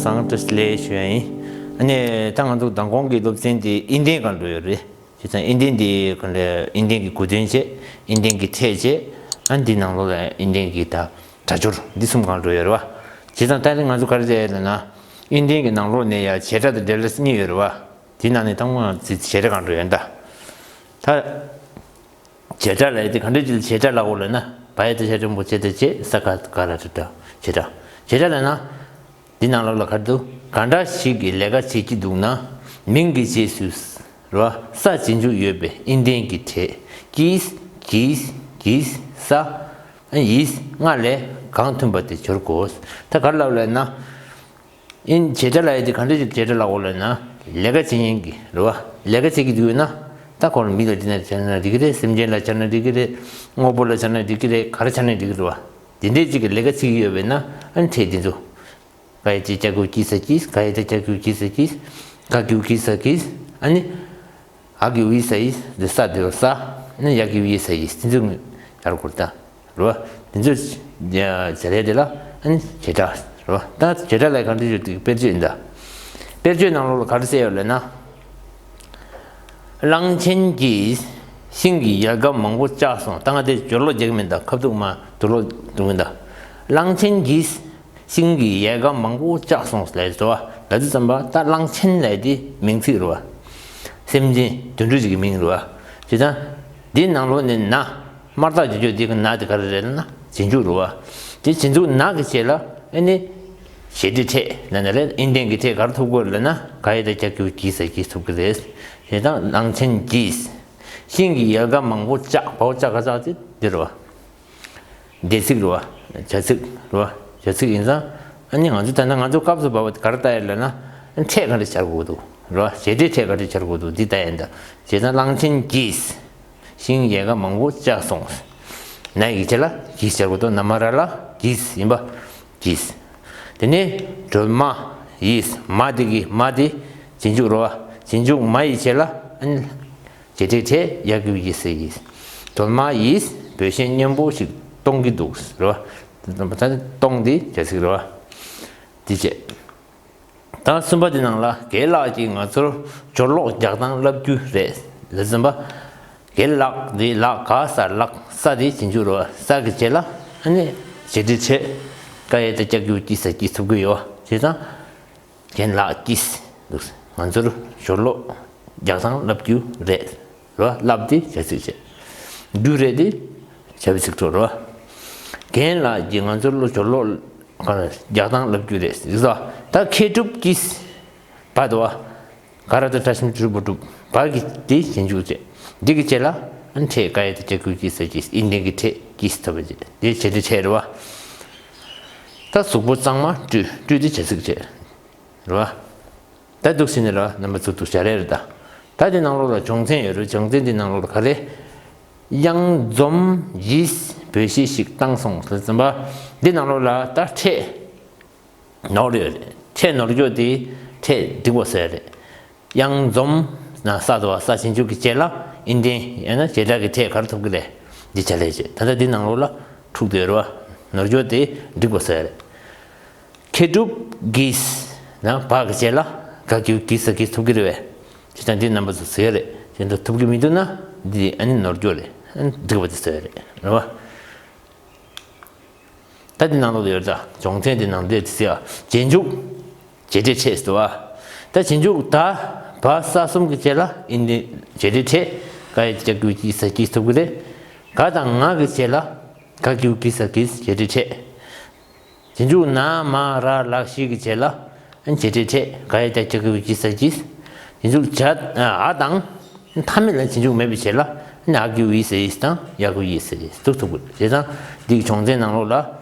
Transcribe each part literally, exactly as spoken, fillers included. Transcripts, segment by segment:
བཟང་བཀྲ་ཤིས་བདེ་ལེགས་ཞུ་ཡ་ཡིན། ཨ་ནི་ད་ང་ཚོ་མདང་དགོང་གི་སློབ་ཚན་དེ་ཨིན་ལྡན་སྒང་འགྲོ་ཡོད་རེད། བྱས་ཙང་ཨིན་ལྡན་འདི་ག་ལ་ཨིན་ལྡན་གྱི་གོ་དོན་བྱས། ཨིན་ལྡན་གྱི་ཕྲད་བྱས། ཨ་འདི་ནང་ལོགས་ལ་ཨིན་ལྡན་གྱི་ད་སྒྲ་སྦྱོར་འདི་གསུམ་སྒང་འགྲོ་ཡོད་རེད་བ། བྱས་ཙང་ད་ནི་ང་ཚོ་ག་རེ་བྱས་ཡོད་ལབ་ན། ཨིན་ལྡན་གྱི་ནང་ལོགས་ནས་ཡ་བྱེད་སྒྲ་དང་འབྲེལ་བ་གཉིས་ཡོད་རེད་བ། དེ་ནང་ནས་དང་པོ་ང་ཚོ་བྱེད་སྒྲ་སྒང་འགྲོ་ཡོད་ད། ད། བྱེད་སྒྲ་ལབ་ཡ་དེ་ག་འདྲ་ཅིག་ལ་བྱེད་སྒྲ་ལབ་དགོས་ལབ་ན། བ་ཡ་བཏགས་བྱ་འགྲེང་བུ་བྱེ་ད་བྱེད། ས་ག་ག་ར་སྒྲ་སྒྲ། བྱེད་སྒྲ། བྱེད་སྒྲ་ལབ་ན། འདི་ནང་ལོགས་ལ་ག་རེ་འདུག་གང་འདྲ་ཞིག་གི་ལས་ཀ་བྱེད་ཀྱི་འདུག་ན། མིང་གི་རྗེས་སུ། རེད་བ། ས་རྗེས་འཇུག་ཡོད་པའི་ཨིན་ལྡན་གྱི་ཕྲད། ཀྱིས། གྱིས། གྱིས། ས། ཡིས། ལྔ་ལས་གང་ཐོན་པ་དེ་སྦྱོར་དགོས། ད་ག་རེ་ལབ་ལབ་ན། ཨིན། བྱེད་སྒྲ་ལབ་ཡ་དེ་ག་འདྲ་ཅིག་བྱེད་སྒྲ་ལབ་དགོས་ལབ་ན། ལས་ཀ་བྱེད་མཁན་གྱི་རེད་བ། ལས་ཀ་བྱེད་ཀྱི་འདུག་ན། ད་ཁོ་ལ་མི་ལ་དེ་ན་བྱས་ན་འགྲིག་གི་རེད། སེམས་ཅན་ལ་བྱས་ན་འགྲིག་གི་རེད། དངོས་པོ་ལ་བྱས་ན་འགྲིག་གི་རེད། ག་རེ་བྱས་ན་འགྲིག་གི་རེད་བ། དེ་འདྲས་ཅིག་གི་ལས་ཀ་བྱེད་ཀྱི་ཡོད་པས་ན། ཨ་ནི་ཕྲད་དེ་ཚོ། ག་ཡ་བཏགས་གྱ་གི་གུ་ཀྱི་ས་ཀྱིས། ག་ཡ་བཏགས་གྱ་གི་གུ་གྱི་ས་ཀྱིས། ག་གི་གུ་གྱི་ས་ཀྱིས། ཨ་ནི། འ་གི་གུ་འི་ས་འིས། འདི་ས་འདི་རུ་ས། ནི་ཡ་གི་གུ་ཡི་ས་ཡིས། དེ་ཚོ་ངོས་ཡར་སྐོར་ད། རེད་བ། དེ་ཚོ་བྱ་རེད་དེ་ལ་ཨ་ནི་བྱེད་སྒྲ་རེད་བ། ད་བྱེད་སྒྲ་ལ་གང་འདྲ་ཡོད་དེ་དཔེར་བརྗོད་ཡིན་ད། དཔེར་བརྗོད་ནང་ལོགས་ལ་ག་རེ་གསལ་ཡོད་ལབ་ན། གླང་ཆེན་གྱིས་ཤིང་གི་ཡལ་ག་མང་པོ་བཅག་སོང་། ད་ང་དེ་སྦྱོར་ཀློག་རྒྱག་མིན་ད། ཁ་ཐུག་མ་དུག་ལོག་འདུག་མིན་ད། གླང་ཆེན་གྱིས། ཤིང་གི་ཡལ་ག་མང་པོ་བཅག་སོང་ལབ་ཡོད་བ། ལབ་དུས་ཙམ་པ་ད་གླང་ཆེན་ལབ་ཡ་དེ་མིང་ཚིག་རེད་བ། སེམས་ཅན་དུད་འགྲོ་ཅིག་གི་མིང་རེད་བ། བྱས་ཙང་། འདི་ནང་ལོགས་ནས་ན། དམར་རྟགས་ཀྱི་བརྗོད་འདི་གི་ན་དེ་ག་རེ་རེད་ལབ་ན་རྗེས་འཇུག་རེད་བ། དེ་རྗེས་འཇུག་ན་གི་རྗེས་ལ་ཨ་ནི། བྱེད་འབྲེལ་ཕྲད་ན་ན་རེད། ཨིན་ལྡན་གྱི་ཕྲད་ག་རེ་ཐུབ་དགོས་ལབ་ན། ག་ཡ་བཏགས་གྱ་གི་གུ་གྱི་ས་གྱིས་ཐུབ་ཀྱི་རེད། བྱས་ཙང་གླང་ཆེན་གྱིས། ཤིང་གི་ཡལ་ག་མང་པོ་བཅག་བ། བཅག་ག་བཅག་དེ་འདི་རེད་བ། འདས་ཚིག་རེད་བ། བྱ་ཚིག་རེད་བ། བྱ་ཚིག་ཡིན་ཙང་། ཨ་ནི་ང་ཚོ་ད་ལྟ་ང་ཚོ་སྐབས་སུ་བབས་པ་དེ་ག་རེ་ལྟ་ཡ་ལབ་ན། ཕྲད་ག་འདྲ་སྦྱར་དགོས་འདུག་རེད་བ། བྱེད་འབྲེལ་ཕྲད་ག་འདྲ་སྦྱར་དགོས་འདུག་འདི་ལྟ་ཡ་ཡིན་ད། བྱས་ཙང་གླང་ཆེན་གྱིས། ཤིང་ཡལ་ག་མང་པོ་བཅག་སོང་། ན་ཡི་རྗེས་ལ་གྱིས་སྦྱར་དགོས་འདུག་ན་མ་ར་ལ་གྱིས་ཡིན་པ། གྱིས། དེ་ནས་སྒྲོལ་མ་ཡིས། མ་དེ་གི་མ་དེ་རྗེས་འཇུག་རེད་བ། རྗེས་འཇུག་མ་ཡི་རྗེས་ལ་ཨ་ནི། བྱེད་འབྲེལ་ཕྲད། ཡ་གི་གུ་ཡི་ས་ཡིས། སྒྲོལ་མ་ཡིས་བོད་གཞས་སྙན་པོ་ཞིག་གཏོང་གི་འདུག་རེད་བ། ད་ནི་གཏོང་དེ་བྱ་ཚིག་རེད་བ། དེ་བྱས། ད་གསུམ་པ་དེ་ནང་ལ་རྒན་ལགས་ཀྱིས་ང་ཚོར་སྦྱོར་ཀློག་རྒྱག་སྟངས་བསླབ་རྒྱུ་རེད་ལབ་ཙམ་པ། རྒན་ལགས་དེ་ལགས་ག་ས་ལགས། ས་དེ་རྗེས་འཇུག་རེད་བ། ས་གི་རྗེས་ལ་ཨ་ནི་བྱེད་འབྲེལ་ཕྲད། ཀ་ཡ་བཏགས་ཀྱ་གི་གུ་ཀྱི་ས་ཀྱིས་ཐུབ་ཀྱི་ཡོད་བ། བྱས་ཙང་། རྒན་ལགས་ཀྱིས་འདུག་ང་ཚོར་སྦྱོར་ཀློག་རྒྱག་སྟངས་བསླབ་རྒྱུ་རེད། རེད་བ། བསླབ་དེ་བྱ་ཚིག་བྱས། རྒྱུ་རེད་དེ་བྱ་བའི་ཚིག་ཐོག་རེད་བ། རྒན་ལགས་ཀྱིས་ང་ཚོར་སྦྱོར་ཀློག་རྒྱག་སྟངས་བསླབ་རྒྱུ་རེད་ཟེར་བ། ད་མཁས་གྲུབ་ཀྱིས་བ་དུ་བ། ག་ར་བཏགས་གྲ་ཞབས་ཀྱུ་གྲུ་བོ་གྲུབ། བ་གི་དེ་རྗེས་འཇུག་བྱས། འདི་གི་རྗེས་ལ་ཨ་ནི་ཕྲད་ཀ་ཡ་བཏགས་ཀྱ་གི་གུ་ཀྱི་ས་ཀྱིས། ཨིན་ལྡན་གྱི་ཕྲད་ཀྱིས་ཐོབ་པ་བྱས། དེ་བྱེད་འབྲེལ་ཕྲད་རེད་བ། ད་གཟུགས་པོ་གཙང་མ་བཀྲུས། བཀྲུས་དེ་བྱ་ཚིག་བྱས། རེད་བ། ད་འདུག་ཟེར་ནས་ར་རྣམ་པ་ཚོ་འདུག་བྱ་རེད་རེད་ད། ད་དེ་ནང་ལོགས་ལ་སྦྱོང་ཚན་ཡོད་རེད། སྦྱོང་ཚན་འདི་ནང་ལོགས་ལ་ག་རེ། གཡང་འཛོམས་ཡིས་བོད་གཞས་ཤིག་བཏང་སོང་ཟེར་ཙམ་པ། འདི་ནང་ལོགས་ལ་ད་ཕྲད་ནོར་ཡོད་རེད། ཕྲད་ནོར་འགྱོ་དེ་ཕྲད་འགྲིག་པ་ཟེར་རེད། གཡང་འཛོམས་ན་ས་དུ་བ། ས་རྗེས་འཇུག་གི་རྗེས་ལ་ཨིན་ལྡན་ཡང་ན་བྱེད་སྒྲ་གི་ཕྲད་ག་རེ་ཐུབ་ཀྱི་རེད། འདི་བྱ་ལས་བྱེད། ད་ལྟ་འདི་ནང་ལོགས་ལ་འཁྲུག་དེ་ཡོད་རེད་བ། ནོར་འགྱོ་དེ་འགྲིག་པ་ཟེར་རེད། མཁས་གྲུབ་ཀྱིས་ན་བ་གི་རྗེས་ལ་ག་གི་གུ་གྱི་ས་ཀྱིས་ཐུབ་ཀྱི་རེད་བས། བྱས་ཙང་འདི་རྣམ་པ་ཚོ་ཟེར་རེད། དེ་འདྲ་ཐུབ་ཀྱི་མི་འདུག་ན་འདི་ཨ་ནི་ནོར་འགྱོ་རེད། ཨ་ནི་འགྲིག་པ་དེ་ཟེར་རེད། རེད་བ། ད་འདི་ནང་ལོགས་ཡོད་རེད་ད། སྦྱོང་ཚན་འདི་ནང་ལོགས་དེ་ཟེར་ཡ། རྗེས་འཇུག་བྱེད་འབྲེལ་ཕྲད་ཟེར་བ། ད་རྗེས་འཇུག་ད་བ་ས་གསུམ་གྱི་རྗེས་ལ་ཨིན་ལྡན་བྱེད་འབྲེལ་ཕྲད། ཀ་ཡ་བཏགས་ཀྱ་གི་གུ་ཀྱི་ས་ཀྱིས་ཐུབ་ཀྱི་རེད། ག་དང་ང་གི་རྗེས་ལ་ག་གི་གུ་གྱི་ས་ཀྱིས་བྱེད་འབྲེལ་ཕྲད། རྗེས་འཇུག་ན་མ་ར་ལ་བཞི་གི་རྗེས་ལ་བྱེད་འབྲེལ་ཕྲད། ག་ཡ་བཏགས་གྱ་གི་གུ་གྱི་ས་ཀྱིས། རྗེས་འཇུག་བྱ་འ་དང་མཐའ་མེད་ལ་རྗེས་འཇུག་མེད་པའི་རྗེས་ལ་འ་གི་གུ་འི་ས་འིས་དང་ཡ་གི་གུ་ཡི་ས་ཡིས་འདུག་ཐུབ་དགོས། བྱས་ཙང་འདི་གི་སྦྱོང་ཚན་ནང་ལོགས་ལ་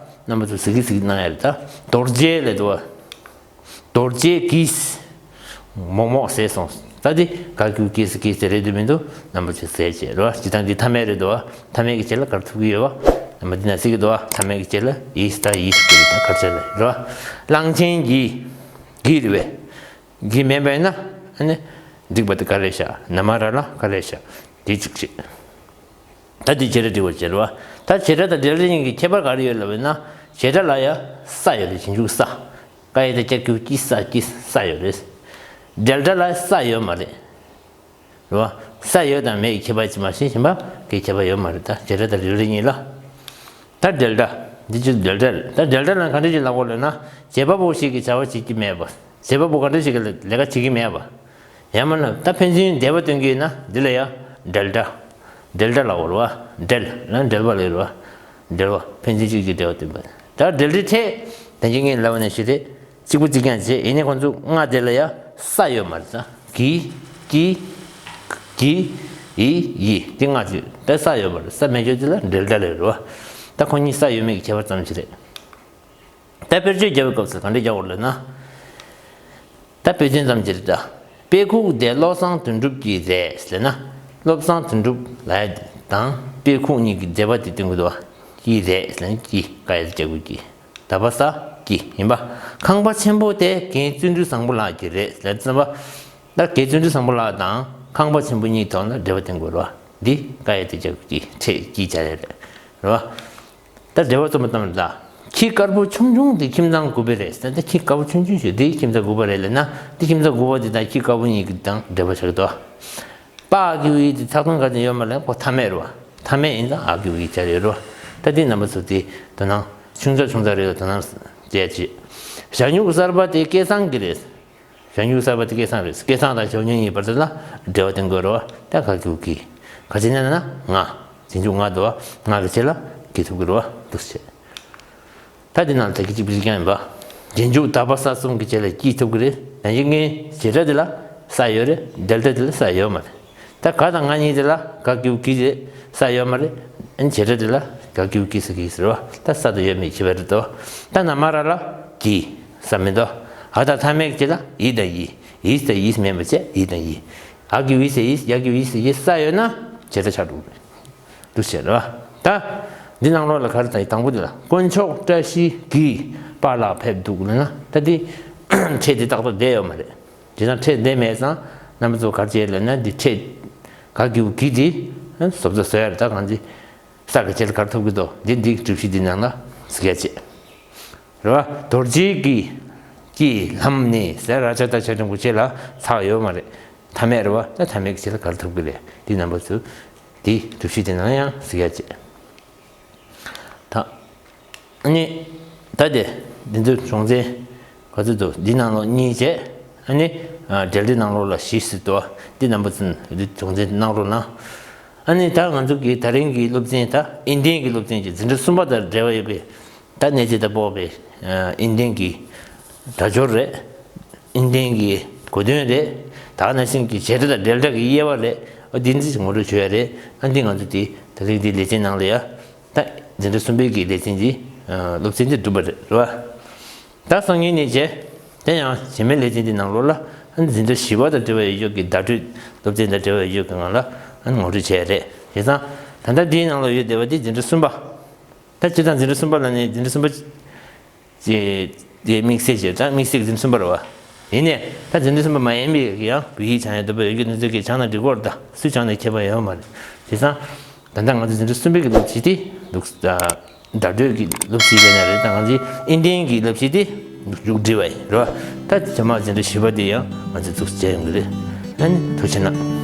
རྣམ་པ་ཚོ་གཟིགས་གཟིགས་གནང་ཡ་རེད་ད། རྡོ་རྗེ་ལབ་འདུག་བ། རྡོ་རྗེ་གིས་མོག་མོག་བཟས་སོང་། ད་འདི་ག་གི་གུ་གྱི་ས་ཀྱིས་དེ་རེད་འདུག་མི་འདུག་རྣམ་པ་ཚོས་གཟིགས་བྱས་རེད་བ། སྤྱིར་བཏང་འདི་མཐའ་མེད་རེད་འདུག་བ། མཐའ་མེད་ཀྱི་རྗེས་ལ་ག་རེ་ཐུབ་ཀྱི་ཡོད་བ། རྣམ་པ་འདི་ན་གཟིགས་ཀྱི་འདུག་བ། མཐའ་མེད་ཀྱི་རྗེས་ལ་ཡིས་ད་ཡིས་ཐུབ་ཀྱི་རེད་ད། ག་རེ་བྱས་ལ་རེད་བ། གླང་ཆེན་གྱིས། གྱིས་རེད་བས། གྱིས་མེད་པས་ན་ཨ་ནི་འགྲིག་པ་དེ་ག་རེ་བྱ། ན་མ་ར་ལ་ག་རེ་བྱ། དེ་གཅིག་བྱས། ད་འདི་བྱེད་སྒྲ་འགྲིག་པ་བྱེད་རེད་བ། ད་བྱེད་སྒྲ་དང་འབྲེལ་སྒྲ་གཉིས་ཀྱི་ཁྱད་པར་ག་རེ་ཡོད་ལབ་ན། བྱེད་སྒྲ་ལ་ཡ་ས་ཡོད་རེད། རྗེས་འཇུག་ས། ཀ་ཡ་བཏགས་ཀྱ་གི་གུ་ཀྱི་ས་ཀྱི་ས་ཡོད་རེད། ཌེལ་ཊ་ལ་ས་ཡོད་མ་རེད། རེད་བ། ས་ཡོད་དང་མེད་ཀྱི་ཁྱད་པར་ཅིག་མ་ཤེས་གཞན་པ་གི་ཁྱད་པར་ཡོད་མ་རེད། ད་བྱེད་སྒྲ་དང་རིགས་རེ་གཉིས་ལ། ད་ཌེལ་ཊ། འདི་ཅི་ཌེལ་ཊ་རེད། ད་ཌེལ་ཊ་ལ་ག་འདྲ་ཞིག་ལབ་དགོས་ལབ་ན། བྱེད་པ་པོ་ཞིག་གིས་བྱ་བ་བྱེད་ཀྱི་མེད་པ། བྱེད་པ་པོ་ག་འདྲ་ཞིག་གིས་ལས་ཀ་བྱེད་ཀྱི་མེད་པ། ཡང་མིན་ན་ད་ཕན་ཚུན་འབྲེལ་བ་སྟོན་གྱི་ཡོད་ན་འདི་ལ་ཡང་ཌེལ་ཊ། ཌེལ་ཊ་ལབ་དགོས་རེད་བ། ཌེལ་ལབ་ན་འབྲེལ་བ་ལབ་རེད་བ། འབྲེལ་བ་ཕན་ཚུན་གཅིག་གིས་འབྲེལ་བ་སྟོན་པ། ད་ཌེལ་ཊའི་ཕྲད་ད་གིན་ངས་ལབ་པ་ནང་བཞིན་རེད། གཅིག་པ་གཅིག་རྐྱང་བྱས། ཡིན་ནའི་ཁོང་ཚོ་ལྔ་དེ་ལ་ཡང་ས་ཡོད་མ་རེད་ད། གི་གྱི་གྱི་ཡི་ཡི་དེ་ལྔ་ཅིག་ད་ས་ཡོད་མ་རེད། ས་མེད་ཆོག་དེ་ལ་ཌེལ་ཊ་ལབ་རེད་བ། ད་ཁོ་གཉིས་ས་ཡོད་མེད་ཀྱི་ཁྱད་པར་ཙམ་ཞིག་རེད། ད་དཔེར་བརྗོད་རྒྱག་པའི་སྐབས་སུ་ག་འདྲ་རྒྱག་དགོས་ལབ་ན། ད་དཔེ་མཚོན་ཙམ་ཅིག་རེད་ད། དཔེ་ཁུག་དེ་བློ་བཟང་དོན་གྲུབ་ཀྱི་རེད་ཟེར་ན། བློ་བཟང་དོན་གྲུབ་ལབ་ཡ་དང་དཔེ་ཁུག་གཉིས་ཀྱི་འབྲེལ་བ་དེ་སྟོན་གྱི་འདུག་བ། ཀྱི་རེད་ཟེར་ན་ཀྱི་ཀ་ཡ་བཏགས་ཀྱ་གི་གུ་ཀྱི། ད་བ་ས་ཀྱི་ཡིན་པ། ཁང་པ་ཆེན་པོ་དེ་རྒན་བརྩོན་འགྲུས་བཟང་པོ་ལགས་ཀྱི་རེད་ཟེར་ཙམ་པ། ད་རྒན་བརྩོན་འགྲུས་བཟང་པོ་ལགས་དང་ཁང་པ་ཆེན་པོ་གཉིས་ཐོག་ལ་འབྲེལ་བ་སྟོན་དགོས་རེད་བ། འདི་ཀ་ཡ་བཏགས་ཀྱ་གི་གུ་ཀྱི་ཕྲད་ཀྱི་བྱ་རེད་རེད་བ། ད་འགྲེལ་པ་རྩོམ་པ་ཙམ་ལ། ཁྱི་དཀར་པོ་ཆུང་ཆུང་དེ་ཁྱིམ་ཚང་དགུ་པའི་རེད་ཟེར་ན། ད་ཁྱི་དཀར་པོ་ཆུང་ཆུང་ཞིག་དེ་ཁྱིམ་ཚང་དགུ་པ་རེད་ལབ་ན། དེ་ཁྱིམ་ཚང་དགུ་པ་དེ་དང་ཁྱི་དཀར་པོ་གཉིས་ཀྱི་དང་འབྲེལ་བ་ཆགས་འདུག་པ་ཨ་གི་གུ་གི་དེ་ཚེག་དོན་ག་ཚོད་ཡོད་མ་རེད། ཁོ་མཐའ་མེད་རེད་བ། མཐའ་མེད་ཡིན་ཙང་ཨ་གི་གུ་གི་བྱ་ཡོད་རེད་བ། ད་དེ་རྣམ་པ་ཚོ་དེ་དོ་སྣང་ཆུང་ཙག་ཆུང་ཙག་རེད། དོ་སྣང་བྱས་བྱས། ཞ་སྨྱུག་གསར་པ་དེ་སྐལ་བཟང་གི་རེད། ཞ་སྨྱུག་གསར་པ་དེ་སྐལ་བཟང་རེད། སྐལ་བཟང་དང་ཞ་སྨྱུག་གཉིས་བར་དུ་ལ་འབྲེལ་བ་སྟོན་དགོས་རེད་བ། ད་ག་གི་གུ་གི། ག་ཅི་ན་ན་ང་། རྗེས་འཇུག་ང་འདུག་བ། ང་གི་རྗེས་ལ་གི་ཐུབ་ཀྱི་རེད་བ། འདུག་སེ་བྱས། ད་འདི་ནང་ལ་ད་གི་གཅིག་པུ་ཞིག་ཀྱང་ཡིན་པ། རྗེས་འཇུག་ད་བ་ས་གསུམ་གྱི་རྗེས་ལ་གི་ཐུབ་ཀྱི་རེད། ཡང་གཅིག་ངའི་བྱེད་སྒྲ་དེ་ལ་ས་ཡོད་རེད། ཌེལ་ཊ་དེ་ལ་ས་ཡོད་མ་རེད། ད་ག་དང་ང་གཉིས་དེ་ལ་ག་གི་གུ་གི་རེད། ས་ཡོད་མ་རེད། ཨན་བྱེད་སྒྲ་དེ་ལ་ག་གི་གུ་གི་ས་གི་ཟེར་བ། ད་ས་དང་ཡོད་མེད་ཁྱད་པར་རེད་དོ། ད་ན་མ་ར་ལ་གི་ས་མེད་དོ། ཨ་ད་མཐའ་མེད་ཀྱི་ལ་ཡི་དང་ཡི། ཡི་ས་ཡིས་མེད་པ་བྱས་ཡི་དང་ཡི། ཨ་གི་གུ་ས་ཡིས། ཡ་གི་གུ་ས་ཡིས། ས་ཡོད་ན་བྱེད་སྒྲ་ཆགས་འགྲོ་གི་རེད། འདུག་སེ་བྱས་རེད་བ། ད་འདི་ནང་ལོགས་ལ་ག་རེ་ད་དང་པོ་དེ་ལ་དཀོན་མཆོག་བཀྲ་ཤིས་ཀྱིས་པཱ་ལགས་ཕེབས་འདུག་ལབ་ན། ད་འདི་ཕྲད་དེ་ཏག་ཏག་བསྡད་ཡོད་མ་རེད། དེ་དང་ཕྲད་བསྡད་མེད་ཙང་རྣམ་པ་ཚོ་ག་རེ་བྱེད་ལབ་ན། འདི་ཕྲད་ག་གི་གུ་གི་དེ་བཟོ་ལྟ་བཟོ་ཡ་རེད། ད་གང་ཅི་ས་གི་རྗེས་ལ་ག་རེ་ཐོབ་ཀྱི་འདུག་འདི་འདི་སྒྲུབ་གཞི་འདི་ནང་ལ་གཟིགས་ཡ་བྱེད། རེད་བ། རྡོ་རྗེ་གི་གི་ལྷམ་ནི་ཟེར་ར་ཅ་ད་ཆ་ཆུང་གུ་ཆེ་ལ་ཚགས་ཡོད་མ་རེད། མཐའ་མེད་རེད་བ། ད་མཐའ་མེད་ཀྱི་ཆེ་ལ་ག་རེ་ཐོབ་ཀྱི་རེད། འདི་རྣམ་པ་ཚོ་འདི་སྒྲུབ་གཞི་དེ་ནང་ཡང་གཟིགས་ཡ་བྱེད། ད་ཨ་ནི་ད་དེ་འདི་ཚོ་སྦྱོང་ཚན་ག་ཚོད་འདུག་འདི་ནང་ལོགས་གཉིས་བྱས། ཨ་ནི་ཨ་འགྲེལ་བཤད་ནང་ལོགས་ལ་བཞི་ཟེར་འདུག་འདི་རྣམ་པ་ཚོ་འདི་སྦྱོང་ཚན་གནང་རོགས་གནང་། ཨ་ནི་ད་ང་ཚོ་གི་ད་རིང་གི་སློབ་ཚན་ད་ཨིན་ལྡན་གྱི་སློབ་ཚན་གྱི་འཛིན་གྲྭ་གསུམ་པ་དང་འབྲེལ་བ་ཡོད་པའི། ད་གནས་ཚད་ལྟ་བུ་བའི་ཨིན་ལྡན་གྱི་སྒྲ་སྦྱོར་རེད། ཨིན་ལྡན་གྱི་གོ་དོན་རེད། ད་ག་ནང་བཞིན་གྱི་བྱེད་སྒྲ་དང་འབྲེལ་སྒྲ་གི་དབྱེ་བ་རེད། ཨ་འདི་འདི་ངོ་སྤྲོད་བྱོས་ཡ་རེད། ཨ་འདི་ང་ཚོ་འདི་ད་རིང་འདི་ལེ་ཚན་ནང་ལ་ཡ་ད་འཛིན་གྲྭ་གསུམ་པའི་གི་ལེ་ཚན་འདི་སློབ་ཚན་འདི་གྲུབ་པ་རེད། རེད་བ། ད་སང་ཉིན་ནས་བྱས། དེ་ཡང་རྗེས་མའི་ལེ་ཚན་འདི་ནང་ལོགས་ལ་ཨ་འཛིན་གྲྭ་བཞི་པ་དང་འབྲེལ་བ་ཡོད་ཀྱི་བརྡ་སྤྲོད་སློབ་ཚན་དང་འབྲེལ་བ་ཡོད་ཀྱི་ངང་ལ་ཨ་ངོ་སྤྲོད་བྱས་རེད། བྱས་ཙང་ད་ལྟ་འདིའི་ནང་ལ་ཡོད་བསྡད་པ་འདི་འཛིན་གྲྭ་གསུམ་པ། ད་སྤྱིར་བཏང་འཛིན་གྲྭ་གསུམ་པ་ལ་ནི་འཛིན་གྲྭ་གསུམ་པ་ཅེས་དེ་དམིགས་བསལ་བྱས་ཙང་དམིགས་བསལ་གྱི་འཛིན་གྲྭ་གསུམ་པ་རེད་བ། ཡིན་ནའི་ད་འཛིན་གྲྭ་གསུམ་པ་མ་ཡིན་པའི་ཡང་བོད་ཡིག་སྦྱང་ཡ་འདོད་པ་ཡོད་ཀྱི་འདུག་ཚོད་ཀྱིས་སྦྱང་ན་འགྲིག་གི་རེད། ད་སུས་སྦྱང་ན་ཁྱད་པར་ཡོད་མ་རེད། བྱས་ཙང་ད་ལྟ་ང་ཚོ་འཛིན་གྲྭ་གསུམ་པའི་གི་སློབ་ཁྲིད་དེ་འདུག་ད་བརྡ་སྤྲོད་ཀྱི་སློབ་ཁྲིད་ལས་ན་རེད། ད་ང་ཚོའི་ཨིན་ལྡན་གྱི་སློབ་ཁྲིད་དེ་མཇུག་སྒྲིལ་བ་ཡིན་རེད་བ། ད་རྗེས་མ་འཛིན་གྲྭ་བཞི་པ་དེ་ཡང་ང་ཚོས་འཛུགས་བྱས་ཡོང་གི་རེད། ཨ་ནི་ཐུགས་རྗེ་གནང་།